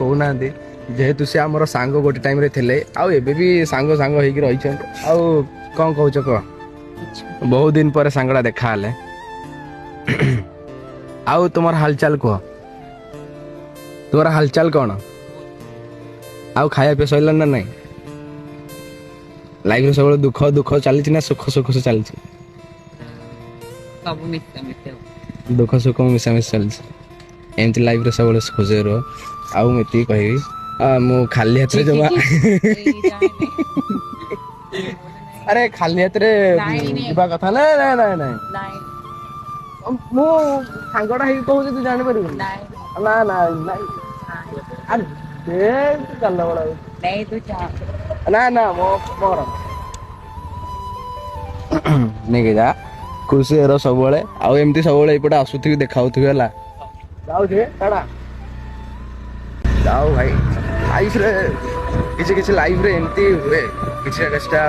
କହୁନାହାନ୍ତି, ଯେହେତୁ ସେ ଆମର ସାଙ୍ଗ ଗୋଟେ ଟାଇମରେ ଥିଲେ, ଆଉ ଏବେ ବି ସାଙ୍ଗ ସାଙ୍ଗ ହେଇକି ରହିଛନ୍ତି। ଆଉ କଣ କହୁଛ କହ? ବହୁତ ଦିନ ପରେ ସାଙ୍ଗଟା ଦେଖା ହେଲେ। ଆଉ ତୁମର ହାଲଚାଲ କୁହ, ତୁମର ହାଲଚାଲ କଣ? ଆଉ ଖାଇବା ପିଇବା ସରିଲାଣି ନା ନାଇଁ? ଲାଇଫରେ ସବୁବେଳେ ଦୁଃଖ ଦୁଃଖ ଚାଲିଛି ନା ସୁଖ ସୁଖ ଚାଲିଛି? ସବୁ ମିଶା ମିଶା। ଦୁଃଖ ସୁଖ ମିଶାମିଶି ଚାଲିଛି। ଏମିତି ଲାଇଫରେ ସବୁବେଳେ ଖୁସିରେ ରୁହ। ଆଉ ମୁଁ ଏତିକି କହିବି, ମୁଁ ଖାଲି ହାତରେ ଜମା, ଆରେ ଖାଲି ହାତରେ ଯିବା କଥା ନା। ନାଇଁ ନାଇଁ ନାଇଁ, ମୁଁ ସାଙ୍ଗଟା ହେଇକି କହୁଛି, ତୁ ଜାଣିପାରିବୁନି। ନା ନା ନାଇଁ, ଆରେ ଚାଲ ବଡ। ନା ନା, ମୋ ମୋର ନେଇକି ଯା, ଖୁସି ର ସବୁବେଳେ। ଆଉ ଏମିତି ସବୁବେଳେ ଏଇପଟେ ଆସୁଥିବି, ଦେଖାଉଥିବି। ହେଲା, ଯାଉଛି, ଟାଟା। ଯାଉ ଭାଇ, ଲାଇଫରେ କିଛି କିଛି ଲାଇଫରେ ଏମିତି ହୁଏ, କିଛି କିଛିଟା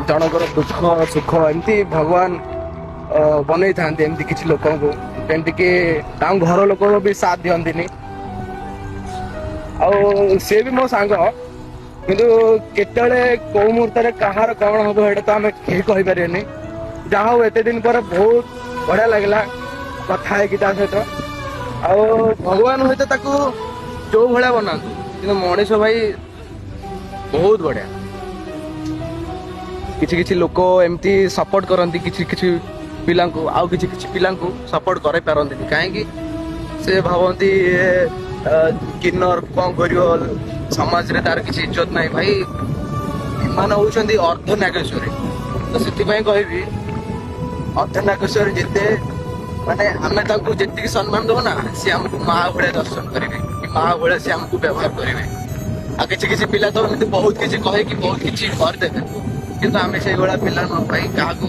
ଜଣଙ୍କର ଦୁଃଖ ସୁଖ ଏମିତି ଭଗବାନ ବନେଇଥାନ୍ତି ଏମିତି କିଛି ଲୋକଙ୍କୁ, ଯେମିତିକି ତାଙ୍କ ଘର ଲୋକ ବି ସାଥ ଦିଅନ୍ତିନି। ଆଉ ସିଏ ବି ମୋ ସାଙ୍ଗ, କିନ୍ତୁ କେତେବେଳେ କୋଉ ମୁହୂର୍ତ୍ତରେ କାହାର କଣ ହବ ସେଇଟା ତ ଆମେ କେହି କହିପାରିବେନି। ଯାହା ହଉ, ଏତେ ଦିନ ପରେ ବହୁତ ବଢିଆ ଲାଗିଲା କଥା ହେଇକି ତା ସହିତ। ଆଉ ଭଗବାନ ହୁଏତ ତାକୁ ଯୋଉ ଭଳିଆ ବନାନ୍ତୁ, କିନ୍ତୁ ମଣିଷ ଭାଇ ବହୁତ ବଢିଆ। କିଛି କିଛି ଲୋକ ଏମିତି ସପୋର୍ଟ କରନ୍ତି କିଛି କିଛି ପିଲାଙ୍କୁ, ଆଉ କିଛି କିଛି ପିଲାଙ୍କୁ ସପୋର୍ଟ କରାଇ ପାରନ୍ତିନି। କାହିଁକି? ସେ ଭାବନ୍ତି କିନ୍ନର କଣ କରିବ, ସମାଜରେ ତାର କିଛି ଇଜ୍ଜତ ନାହିଁ। ଭାଇ, ଏମାନେ ହଉଛନ୍ତି ଅର୍ଦ୍ଧ ନାଗେଶ୍ୱରୀ। ତ ସେଥିପାଇଁ କହିବି, ଅର୍ଦ୍ଧ ନାଗେଶ୍ୱରୀ ଯେତେ ମାନେ ଆମେ ତାଙ୍କୁ ଯେତିକି ସମ୍ମାନ ଦବୁ ନା, ସେ ଆମକୁ ମା ଭଳିଆ ଦର୍ଶନ କରିବେ କି ମା ଭଳିଆ ସେ ଆମକୁ ବ୍ୟବହାର କରିବେ। ଆଉ କିଛି କିଛି ପିଲା ତ ଏମିତି ବହୁତ କିଛି କହିକି ବହୁତ କିଛି କରିଦେବେ, କିନ୍ତୁ ଆମେ ସେଇଭଳିଆ ପିଲା ନ ଭାଇ, କାହାକୁ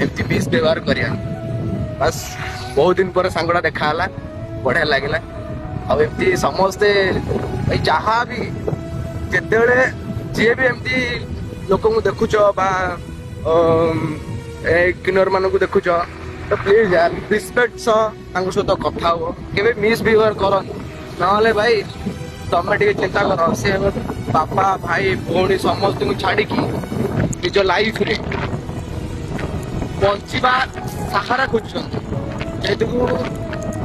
ଏମିତି ମିସ୍ ବ୍ୟବହାର କରିବା। ବାସ୍, ବହୁତ ଦିନ ପରେ ସାଙ୍ଗଟା ଦେଖା ହେଲା, ବଢିଆ ଲାଗିଲା। ଆଉ ଏମିତି ସମସ୍ତେ ଭାଇ, ଯାହା ବି ଯେତେବେଳେ ଯିଏ ବି ଏମିତି ଲୋକଙ୍କୁ ଦେଖୁଛ ବା ଏ କିନ୍ନର ମାନଙ୍କୁ ଦେଖୁଛ, ତ ପ୍ଲିଜ ୟାର, ରେସ୍ପେକ୍ଟ ସହ ତାଙ୍କ ସହିତ କଥା ହୁଅ, କେବେ ମିସ୍ ବିହେଭିୟର କରନି। ନହେଲେ ଭାଇ, ତମେ ଟିକେ ଚିନ୍ତା କର, ସେ ବାପା, ଭାଇ, ଭଉଣୀ ସମସ୍ତଙ୍କୁ ଛାଡିକି ନିଜ ଲାଇଫରେ ବଞ୍ଚିବା ସାହାରା ଖୋଜୁଛନ୍ତି, ଯେହେତୁ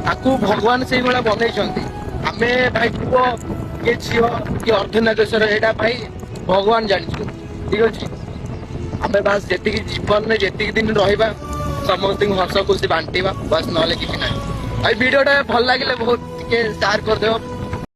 ତାକୁ ଭଗବାନ ସେଇଭଳିଆ ବନେଇଛନ୍ତି। ଆମେ ଭାଇ ପୁଅ କିଏ ଝିଅ କି ଅର୍ଦ୍ଧନାଗେଶ୍ୱର, ଏଇଟା ଭାଇ ଭଗବାନ ଜାଣିଛୁ। ଠିକ ଅଛି, ଆମେ ବାସ୍ ଯେତିକି ଜୀବନରେ ଯେତିକି ଦିନ ରହିବା, ସମସ୍ତଙ୍କୁ ହସ ଖୁସି ବାଣ୍ଟିବା, ବାସ୍, ନହେଲେ କିଛି ନାହିଁ। ଭାଇ, ଭିଡିଓଟା ଭଲ ଲାଗିଲେ ବହୁତ ଟିକେ ସେୟାର କରିଦେବ।